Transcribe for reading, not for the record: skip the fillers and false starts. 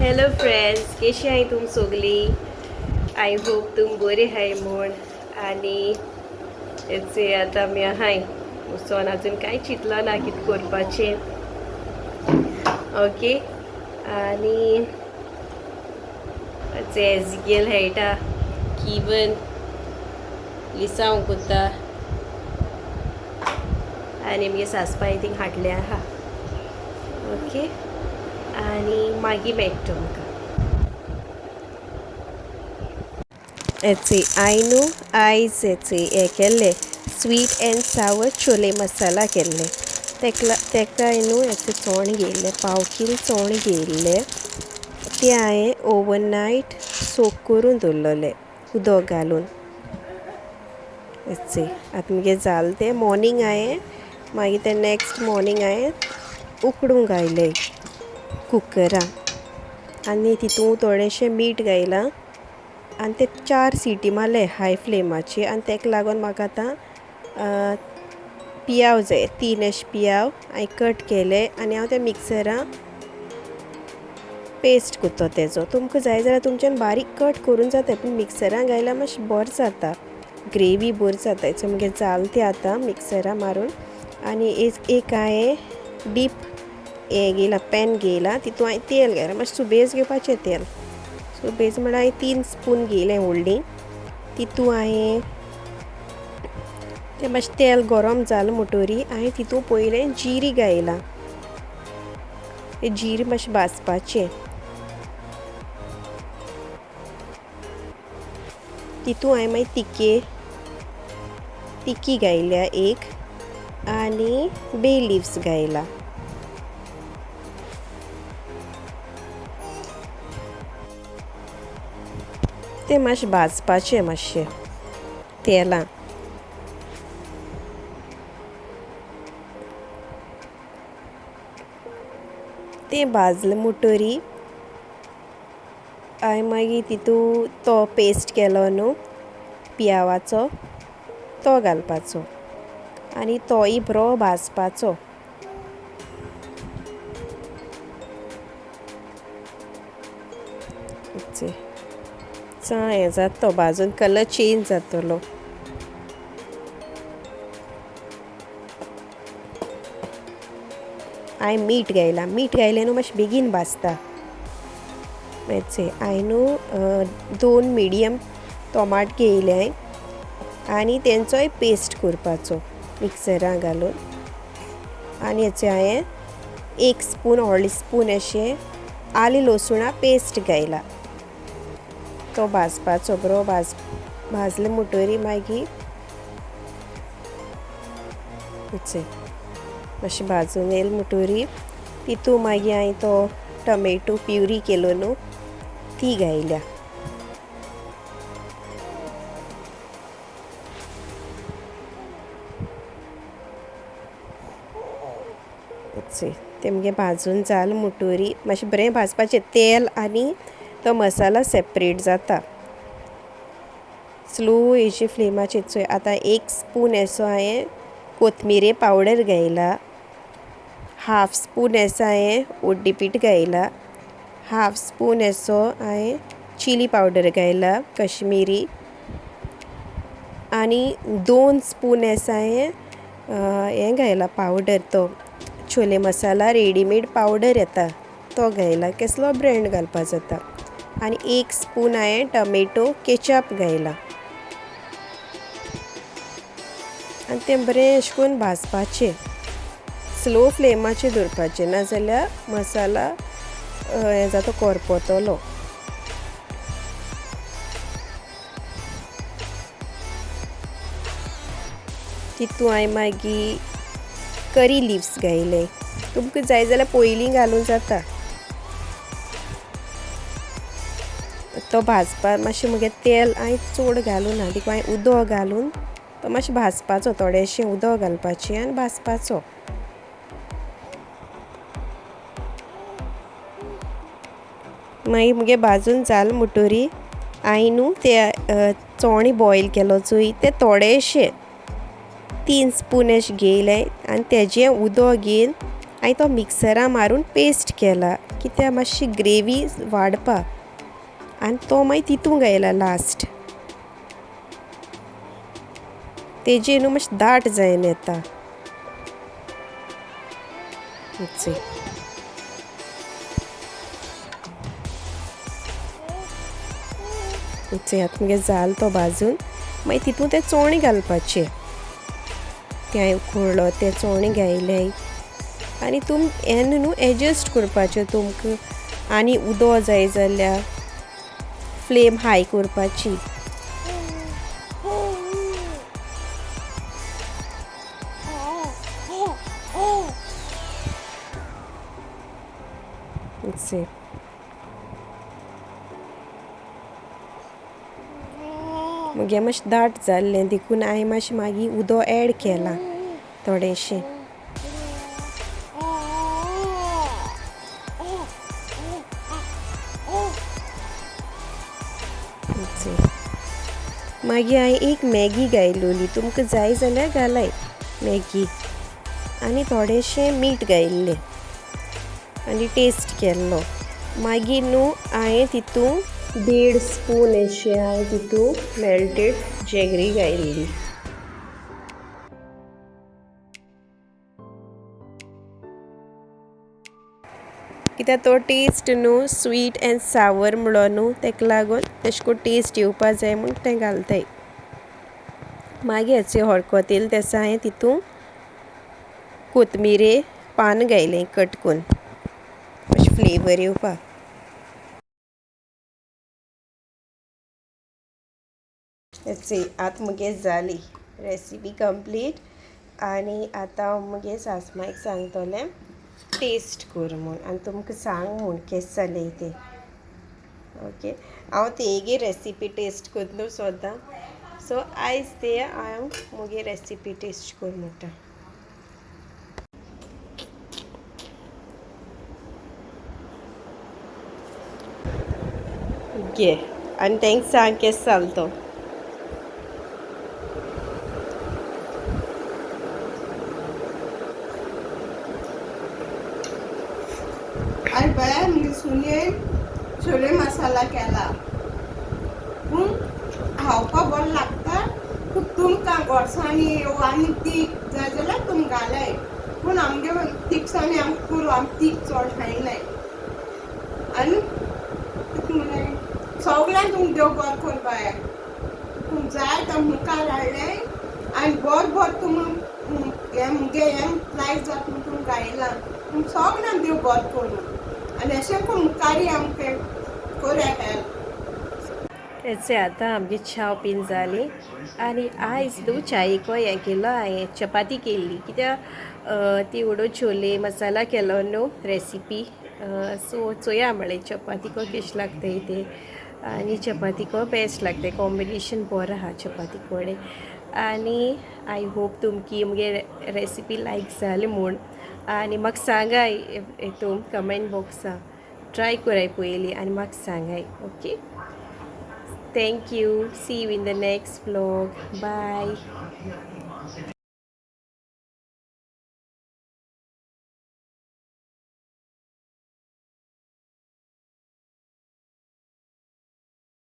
Hello friends, केशी आहाय तुम सोगली? I hope तुम बरी आहाय म्हूण. आनी हेचे आतां आमी आहाय वचोन, अजून कांय चिंतलो ना कितें करपाचें. ओके, आनी एजिगेल खेळटा, किवन लिसांव कोत्ता आनी आमगे सासपाय थिंग हाडले आहा. ओके, आनी मागीर मेळटा तुमकां. हेचे हांवें न्हू आयज हेचे हें केल्लें, स्वीट एंड सावर चोले मसाला केल्ले. तेका तेका न्हू हेचे चोण घेयल्ले, पाव कील चोण घेयल्ले. ते हांवें ओवरनायट सोक करून दवरलेले उदक घालून. हेचे आतां मुगे जालें तें. मॉर्निंग हांवें मागीर तें नेक्स्ट मॉर्निंग हांवें उकडूंक घायलें कुकरान आनी तितूंत थोडेशें मीठ घायलां आनी ते 4 सिटी मारले हाय फ्लेमाचेर. आनी तेका लागून म्हाका आतां पियाव जाय, 3 अशे पियाव हांवें कट केले आनी हांव ते मिक्सरान पेस्ट करता तेजो. तुमकां जाय जाल्यार तुमच्यान बारीक कट करून जाता, पूण मिक्सरान घायल्यार मातशें बरें जाता, ग्रेवी बरी जाता. सो मुगे जालें तें आतां मिक्सरान मारून. आनी एक हांवें डीप हें घेयलां, पॅन घेयलां, तितूंत हांवें तेल घायलां, मातशें सुबेज घेवपाचें तेल. सुबेज म्हळ्यार हांवें 3 स्पून घेयलें व्हडलीं. तितूंत हांवें तें मातशें तेल गरम जालें म्हणटरी हांवें तितूंत पयलें जिरी घायलां. तें जिरें मातशें भाजपाचें. तितूंत हांवें मागीर तिकी घायल्या एक आनी बे लिव्स घायला. तें मातशें भाजपाचें मातशें तेलान. तें भाजलें म्हणटरी हांवें मागीर तितूंत तो पेस्ट केलो न्हू पियावाचो, तो घालपाचो आनी तोय बरो भाजपाचो. हें जाता तो भाजून कलर चेंज जातलो. हांवें मीठ घायलां. मीठ घायलें न्हू मातशें बेगीन भाजता. हांवें न्हू 2 मिडियम टोमाट घेयले आनी तेंचोय पेस्ट करपाचो मिक्सरान घालून. आनी हेचे हांवें 1 स्पून व्हडलें स्पून अशें आलें लसुणा पेस्ट घायला. तो भाजपाचो बरो भाजले म्हणटरी मागीर मातशें भाजून येयलें म्हणटरी तितूंत मागीर हांवें तो टमेटो प्युरी केलो न्हू ती घायल्या. तें मुगे भाजून जालें म्हणटरी मातशें बरें भाजपाचें. तेल आनी तो मसाला सेपरेट जाता. स्लो हेजे फ्लेमाचेर. चोय आतां 1 स्पून असो हांवें कोथमिरे पावडर घायला, 1/2 स्पून असो हांवें उड्डी पीठ घायला, 1/2 स्पून असो हांवें चिली पावडर घायला कश्मीरी, आनी 2 स्पून असो हांवें हें घायला पावडर, तो छोले मसाला रेडीमेड पावडर येता तो घायला, केसलो ब्रँड घालपा जाता. आनी 1 स्पून हांवें टमेटो केचप घायला. आनी तें बरें अशें करून भाजपाचें, स्लो फ्लेमाचेर दवरपाचें, नाजाल्यार मसाला हें जाता करपतलो. तितूंत हांवें मागीर करी लिव्स घायले. तुमकां जाय जाल्यार पयलीं घालूं जाता. तो भाजपाक मातशें मुगे तेल हांवें चड घालूं ना, देखून हांवें उदक घालून तो मातशें भाजपाचो, थोडेशें उदक घालपाचें आनी भाजपाचो. मागीर मुगे भाजून जालें म्हणटरी हांवें न्हू ते चोणे बॉयल केलो चोय ते थोडेशे 3 स्पून अशें घेयले आनी तेजें उदक घेवन हांवें तो मिक्सरा मारून पेस्ट केला कित्याक मातशी ग्रेवी वाडपाक आनी तो मागीर तितूंत घायला लास्ट. तेजे न्हू मातशें दाट जायन येता. आतां मुगे जाल तो भाजून मागीर तितूंत ते चोणे घालपाचे. ते हांवें उकडलो ते चोणे घायले आनी तुम हें न्हू एडजस्ट करपाचें तुमकां आनी उदक जाय जाल्यार फ्लेम हाय करपाची. मुगे मातशें दाट जाल्लें देखून हांवें मातशें मागीर उदक एड केलां थोडेंशें. मागीर हांवें एक मॅगी घायलोली, तुमकां जाय जाल्यार घालाय मॅगी. आनी थोडेंशें मीठ घायल्लें आनी टेस्ट केल्लो. मागीर न्हू हांवें तितूंत 1.5 स्पून अशें हांवें तितूंत मेल्टेड जेगरी घायल्ली. कित्याक तो टेस्ट न्हू स्वीट एंड सावर म्हणलो न्हू तेका लागून तेशें करून टेस्ट येवपा जाय म्हूण तें घालताय. मागीर हेचे हरकत येयलें तेसा हांवें तितूंत कोथमिरे पान घायलें कट करून मातशें फ्लेवर येवपाक. आतां मुगे जाली रेसिपी कंप्लीट. आनी आतां हांव मुगे सासमांयक सांगतलें टेस्ट कर म्हूण आनी तुमकां सांग म्हूण केशें जालें तें. ओके, हांव तेगे रेसिपी टेस्ट करतलो सोदां. सो आयज ते हांव मुगे रेसिपी टेस्ट कर म्हणटा. घे आनी तांकां सांग केसो जालो तो. आरे बाय मुगे सुनेन छोले मसाला केला पूण खावपाक बरो लागता. पूण तुमकां गोडसाणी आनी तीख जाय जाल्यार तुम घालाय, पूण आमगे तिखसाणी आमकां पुरो, आमी तीख चड खायनाय. आनी सगल्यांक तुमकां देव बरो कर बाय, तुम जाय तो मुखार हाडलें आनी बरो बरो तुम हें मुगे हें लायक जाता म्हूण तुमकां गायलां. तुम सगल्यांक देव बरो करूं आनी अशें करून मुखारय आमकां करूं हेल्प. तेचे आतां आमगे च्या बीन जाली आनी आयज न्हू च्यायेको हें केलो हांवें चपाती केल्ली कित्याक ती उडो छोले मसाला केलो न्हू रेसिपी. सो चोया म्हळें चपातीको केश लागताय ते आनी चपातीको बेस्ट लागता, कॉम्बिनेशन बरो आहा चपाती कडेन. आनी I hope तुमकी मुगे रेसिपी लायक जाली म्हूण. आनी म्हाका सांगाय हितून कमेंट बॉक्सा ट्राय कराय पयलीं आनी म्हाका सांगाय. Okay, thank you. See you in the next vlog. Bye.